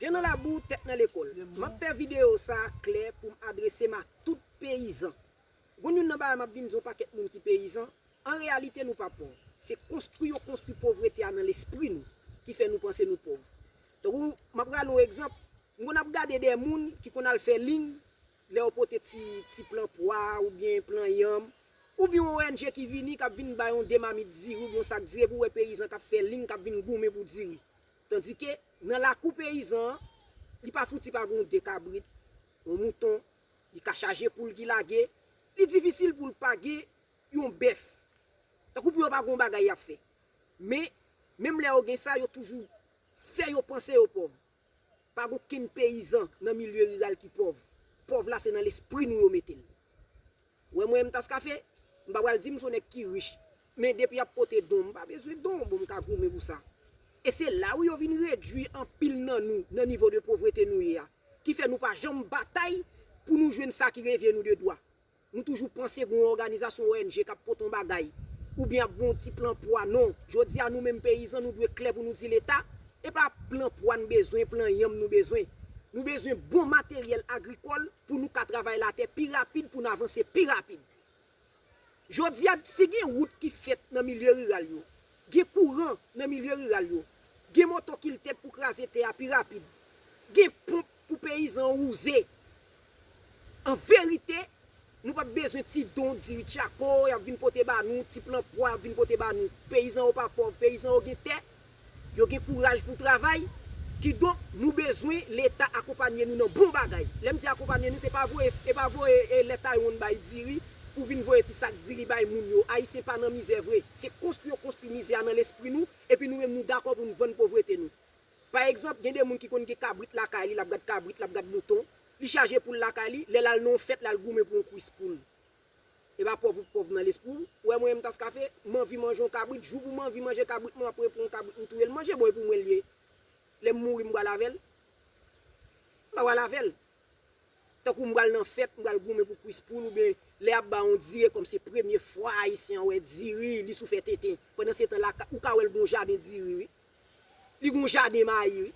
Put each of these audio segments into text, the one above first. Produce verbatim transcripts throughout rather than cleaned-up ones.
Pye nan labou, tèt nan lekòl. M ap fè videyo sa a klè pou m adrese m a tout peyizan. Gon youn nan bagay m ap vin di yon pakèt moun ki peyizan, an reyalite nou pa pòv. Se konstwi yo konstwi povrete a nan lespri nou ki fè nou panse nou pòv. Tankou m ap rale yon egzanp, m konn ap gade de moun ki konn al fè liy, lè yo pote ti, ti plan pwa oubyen plan yanm, oubyen yon O N G ki vini, k ap vin bay yon de mamit diri oubyen yon sak diri, epi w wè peyizan k ap fè liy, k ap vin goumen pou diri. Tandike, nan lakou peyizan an, li pa fouti pa gen yon de kabrit, yon mouton, li ka chaje poul ki lage, li difisil pou l pa gen yon bèf. Tankou pou yo pa gen yon bagay y ap fè. Men, menm lè yo gen sa, yo toujou fè yo panse yo pòv. Pa gen okenn peyizan nan milye riral ki pòv. Pòv la, se nan lespri nou yo mete l. Ou wè mwen, M T A S Café, m pa pral di m se yon nèg ki rich. Men depi y ap pote don, m pa bezwen don, bon, m ka goumen pou sa. E se la wi yo vin redui anpil nan nou, nan nivo de povrete nou ye a. Ki fè nou pa janm batay pou nou jwenn sa ki revyen nou de dwa. Nou toujou panse gen yon òganizasyon O N G k ap pote yon bagay, oubyen ap voye yon ti plan pwa. Non, jodi a nou menm peyizan, nou dwe klè pou nou di Leta, e pa plan pwa n bezwen, plan yanm nou bezwen. Nou bezwen bon materyèl agrikòl pou nou ka travay latè pi rapid, pou n avanse pi rapid. Jodi a, si gen wout ki fèt nan milye riral yo, gen kouran nan milye riral yo, gen mòtò kiltèt pou kraze tè a pi rapid, gen ponp pou peyizan an wouze. An verite, nou p ap bezwen ti don diri tchako y ap vin pote ba nou, ti plan pwa y ap vin pote ba nou. Peyizan yo pa pòv, peyizan yo gen tè, yo gen kouraj pou travay. Kidonk, nou bezwen Leta akonpanye nou nan bon bagay. Lè m di akonpanye nou, se pa voye, e pa voye e lè Taiwan bay diri pou vin voye ti sak diri bay moun yo. Ayisyen pa nan mizè vre. Se konstwi yo konstwi mizè a nan lespri nou, epi nou menm nou dakò pou n vann povrete nou. Pa egzanp, gen de moun ki konn gen kabrit lakay li, l ap gad kabrit, l ap gad mouton, li chaje poul lakay li, lè l al nan yon fèt, l al goumen pou yon kwis poul. E pa pòv ou pòv nan lespri w. Ou wè mwen, M T A S Café, m anvi manje yon kabrit, jou pou m anvi manje kabrit, mwen ap pran yon kabrit, m touye l, manje bon, e pou mwen l ye. Lè m mouri, m pral avè l. M pa pral avè l. Tankou m pral nan fèt, m pral goumen pou kwis poul, oubyen lè y ap ba yon diri, kòm se premye fwa Ayisyen an wè diri, li sou fè tenten. Pandan se tan la, ou ka wè l gon jaden diri, wi. Li gon jaden mayi, wi.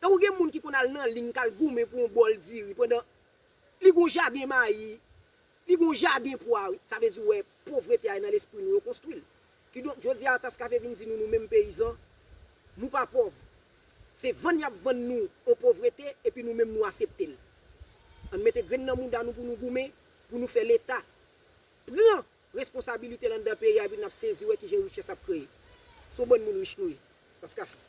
Tankou gen moun ki konn al nan liy, k al goumen pou yon bòl diri, pandan li gon jaden mayi, li gon jaden pwa, wi. Sa vle di, ou wè, povrete a nan lespri nou, yo konstwi l. Kidonk, jodi a, M T A S Café vin di nou, nou menm peyizan, nou pa pòv. Se vann y ap vann nou yon povrete, epi nou menm nou aksepte l. Ann mete grenn nan mouda nou pou nou goumen, pou nou fè Leta pran responsabilite l anndan peyi a, epi n ap sezi wè kijan richès ap kreye. Se yon bann moun rich nou ye. M T A S Café.